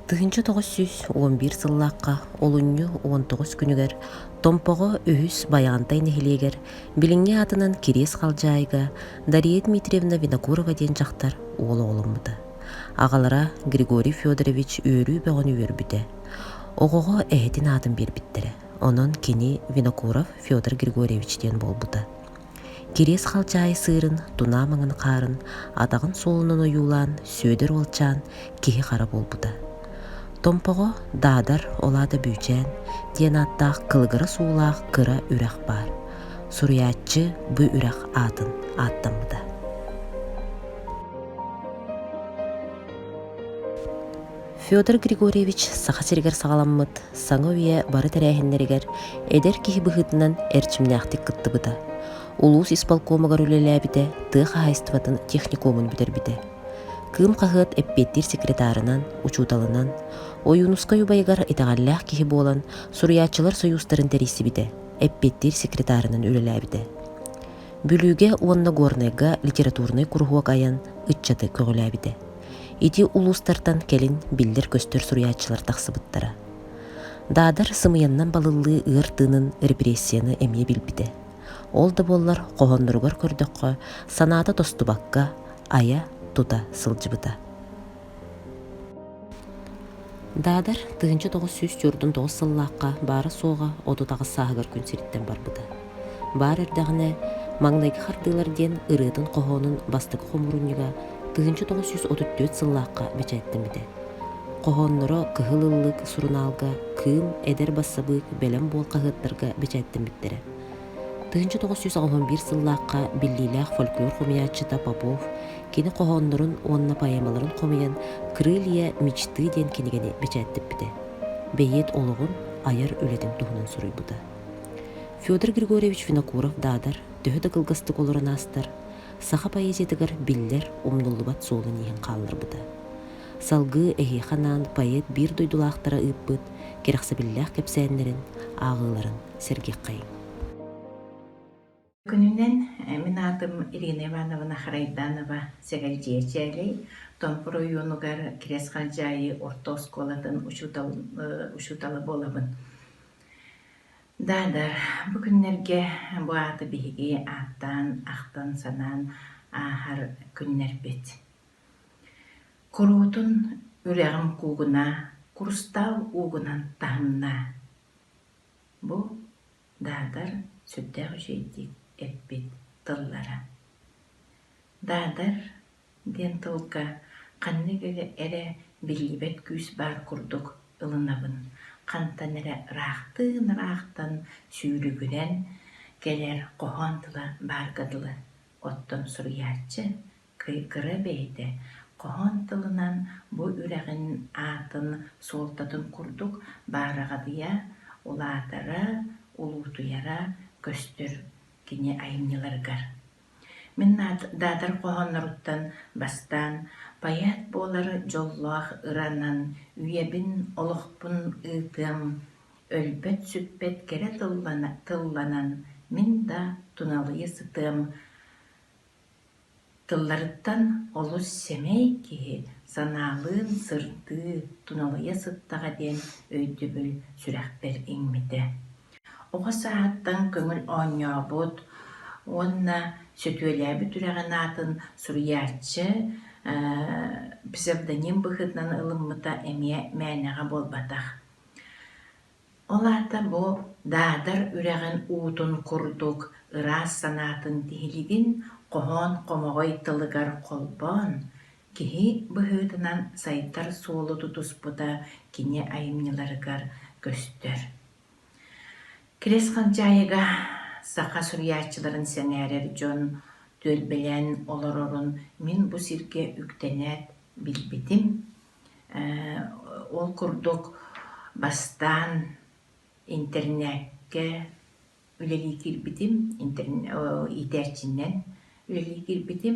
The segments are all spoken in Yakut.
1911 сыллаахха олунньу 19 күнүгэр Томпоҕо үһүс Байаҕантай нэһилиэгэр билиҥҥи аатынан Кириэс Халдьаайыга Дария Дмитриевна Винокурова диэн дьахтар уол оҕоломмута. Аҕалара Григорий Федорович үөрүү бөҕөнү үөрбүтэ. Оҕоҕо эһэтин аатын биэрбиттэрэ. Онон кини Винокуров Федор Григорьевич диэн буолбута. Кириэс халдьаайы сыырын, тунаа маҥан хаарын атаҕын суолунан ойуулаан Сүөдэр уолчаан киһи-хара буолбута. Томпоҕо Даадар, ол аата Бүүчээн диэн ааттаах кылыгырас уулаах кыра үрэх баар. Суруйааччы бу үрэх аатын ааттаммыта. Федор Григорьевич Саха сиригэр саҕаламмыт саҥа үйэ бары тэрээһиннэригэр эдэр киһи быһыытынан эрчимнээхтик кыттыбыта. Улуус исполкомугар үлэлээбитэ, тыа хаһаайыстыбатын техникумун бүтэрбитэ. Кыым хаһыат эппиэттиир секретарынан, учууталынан, Ойуунускай убайыгар итэҕэллээх киһи буолан, суруйааччылар сойуустарын тэрийсибитэ, эппиэттиир секретарынан үлэлээбитэ. Бүлүүгэ уонна Горнайга литературнай куруһуок айан ыччаты көҕүлээбитэ. Ити улуустартан кэлин биллэр-көстөр суруйааччылар тахсыбыттара. Даадар сымыйаннан балыллыы ыар тыынын репрессияны эмиэ билбитэ. Ол да буоллар хоһоонноругар көрдөххө, санаата тостубакка, айа тута сылдьыбыта. Даадар 1949 сыллаахха баара-суоҕа 38 сааһыгар күн сириттэн барбыта. Баар эрдэҕинэ «Маҥнайгы хардыылар» диэн ырыатын-хоһоонун бастакы хомуурунньуга 1934 сыллаахха бэчээттэммитэ. Хоһоонноро «Кыһыл ыллык» сурунаалга, «Кыым», «Эдэр бассабыык», «Бэлэм буол» хаһыаттарга бэчээттэммиттэрэ. 1981 сыллаахха биллиилээх фольклор хомуйааччыта Попов кини хоһооннорун уонна поэмаларын хомуйан «Крылья мечты» диэн кинигэни бэчээттэппитэ. Бэйиэт олоҕун, айар үлэтин туһунан суруйбута. Федор Григорьевич Винокуров-Даадар төһө да кылгастык олорон аастар, саха поэзиятыгар биллэр, умнуллубат суолун-ииһин хаалларбыта. Салгыы эһиэхэ анаан поэт биир дойдулаахтара ыыппыт кэрэхсэбиллээх кэпсээннэрин, ааҕыыларын сэргиэххэйиҥ. Күнүнэн мин аатым Ирина Ивановна Харайданова Сэгэлдьийэ Чээлэй, Томпо оройуонугар Кириэс Халдьаайы орто оскуолатын учуутала буолабын. Да-да, бу күннэргэ бу ааты биһиги ааттаан, ахтан-санаан ааһар күннэрбит. Куруутун үрэҕим куугунаа, курустаал уугунан таһымнаа. Бу Даадар сүрдээх үчүгэйдик эппит тыллара. Даадар диэн тылга ханнык эрэ биллибэт күүс баар курдук ылынабын. Хантан эрэ ыраахтыын-ыраахтан сүүрүгүрэн кэлэр хоһоон тыла баарга дылы. Оттон суруйааччы кыра бэйэтэ хоһоон тылынан бу үрэҕин аатын суолтатын курдук баараҕадыйа улаатара, улуутуйара көстөр кини айымньыларыгар. Мин Даадар хоһоонноруттан бастаан поэт буолар дьоллоох ыранан үйэбин, олохпун ыытыам, өлбөт-сүппэт кэрэ тылланан мин да туналыйа сытыам Тылларыттан олус сэмэй киһи санаалыын сырдыы, туналыйа сыттаҕа диэн өйдөбүл сүрэхпэр иҥмитэ. Оҕо сааһыттан көҥүл оонньообут уонна сөтүөлээбит үрэҕин аатын суруйааччы псевдоним быһыытынан ылыммыта эмиэ мээнэҕэ буолбатах. Ол аата бу Даадар үрэҕин уутун курдук ыраас санаатын тиһилигин хоһоон хомоҕой тылыгар холбоон, киһи быһыытынан сайдар суолу тутуспута кини айымньыларыгар көстөр. Кириэс Халдьаайыга саха суруйааччыларын сэҥээрэр дьон түөлбэлээн олорорун мин бу сиргэ үктэнээт билбитим Ол курдук бастаан интернеккэ үлэлии киирбитим, иитээччинэн үлэлии киирбитим.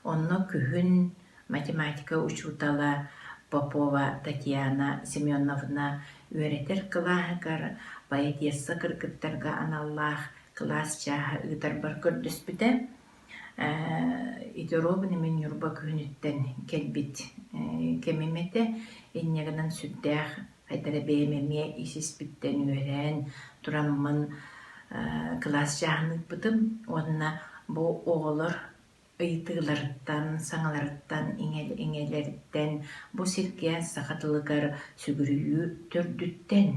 Онно күһүн математика учуутала Попова Татьяна Семеновна үөрэтэр кылааһыгар поэтесса кыргыттарга аналлаах кылаас чааһа ыытарбар көрдөспүтэ. Ити оруобуна мин Ньурба күһүнүттэн кэлбит кэмим этэ. Инньэ гынан сүрдээх хайдара бэйэм эмиэ ис-испиттэн үөрэн тураммын кылаас чааһын ыыппытым уонна бу оҕолор ыйытыыларыттан, саҥаларыттан, иҥэлэриттэн бу сиргэ саха тылыгар сүгүрүйүү төрдүттэн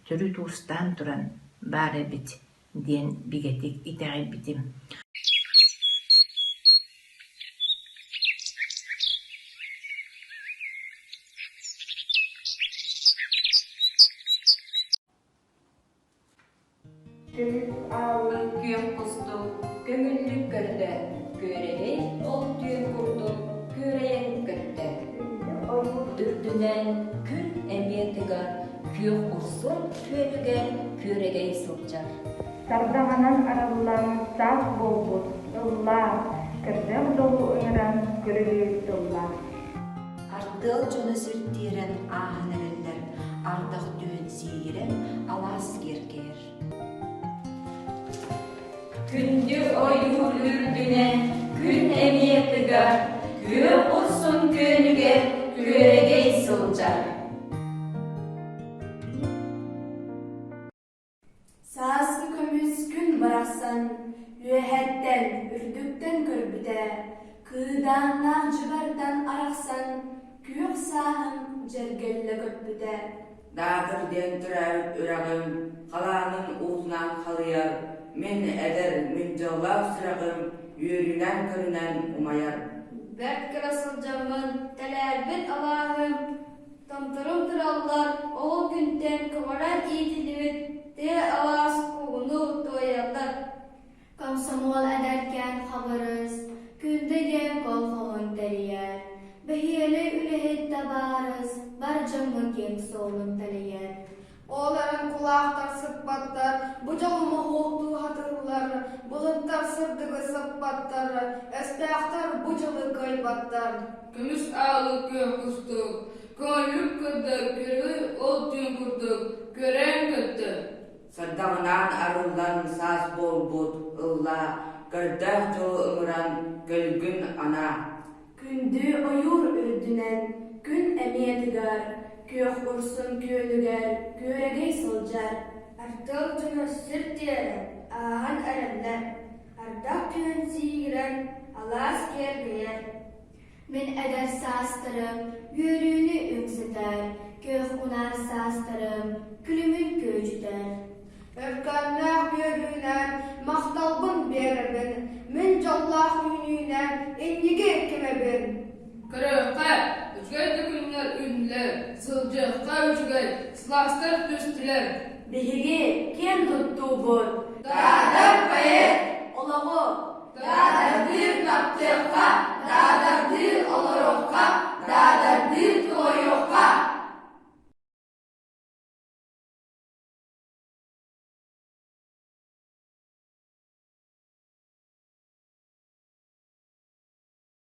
төрүт уустаан туран баар эбит диэн бигэтик итэҕэйбитим. Көмүс аалы күөх кустук көҥүллүк көрдө, күөрэгэй ол түөн курдук күөрэйэн көттө. Ойуур үрдүнэн күн эмиэ тыгар, күөх урсун күөнүгэр күөрэгэй сылдьар. Сардаҥанан арыллан саас буолбут, ыллаа, көрдөөх дьолу ыҥыран көрүлүү ыллаа. Артыал дьоно сирдиэрэн ааһан эрэллэр, ардах түһэн сиигирэн алаас киэркэйэр. Күндү ойуур үрдүнэн күн эмиэ тыгар, күөх урсун күөнүгэр күөрэгэй сылдьар. Сааскы көмүс күн барахсан үөһэттэн, үрдүктэн көрбүтэ, кыыдааннаах дьыбартан арахсан күөх сааһым дьэргэллэ көппүтэ. Даатыр диэн төрөөбүт үрэҕим халааным уутунан халыйар, мин эдэр, мин дьоллоох сүрэҕим үөрүүнэн-көрүнэн умайар. Бэрт кыра сылдьаммын тэлээрбит алааһым Томторум тураллар, ол күнтэн көҕөрөн иитиллибит тыа алаас куугуну туойаллар. Комсомол эдэркээн хабырыс, Күндэ диэн колхоһун тэрийэр, Бэһиэлэй үлэһит табаарыс бар дьоҥҥо киэҥ суолун тэлийэр. Ол эрэн кулаахтар сыппаттар, бу дьолу моһуоктуу хатыыллар, былыттар сырдыгы саппаттар, өстөөхтөр бу дьылы кыайбаттар. Көмүс аалы күөх кустук, көҥүллүк көрдөр күрү ол түүн курдук көрөн көттө. Сардаҥанаан арыллан саас буолбут ыллаа, көрдөөх дьолу ыҥыран көлгүн анаа. Күндү ойуур үрдүнэн күн эмиэ тыгар, күөх урсун күөлүгэр күөрэгэй сылдьар. Артыал дьоно сир тиэрэн, ааһан эрэллэр, ардах түһэн сиигирэн, алаас киэргэйэр. Мин эдэр саастарым үөрүүнү үҥсүтэр, күөх унаар саастарым күлүмүн күөдьүтэр. Өркөннөөх үөрүүнэн махталбын биэрэбин, мин дьоллоох үүнүүнэн инники кимэбин. Көрүөххэ, үчүгэй да күннэр үүннүлэр, сылдьыахха үчүгэй, сылаастар түстүлэр. Биһиги киэн туттуубут.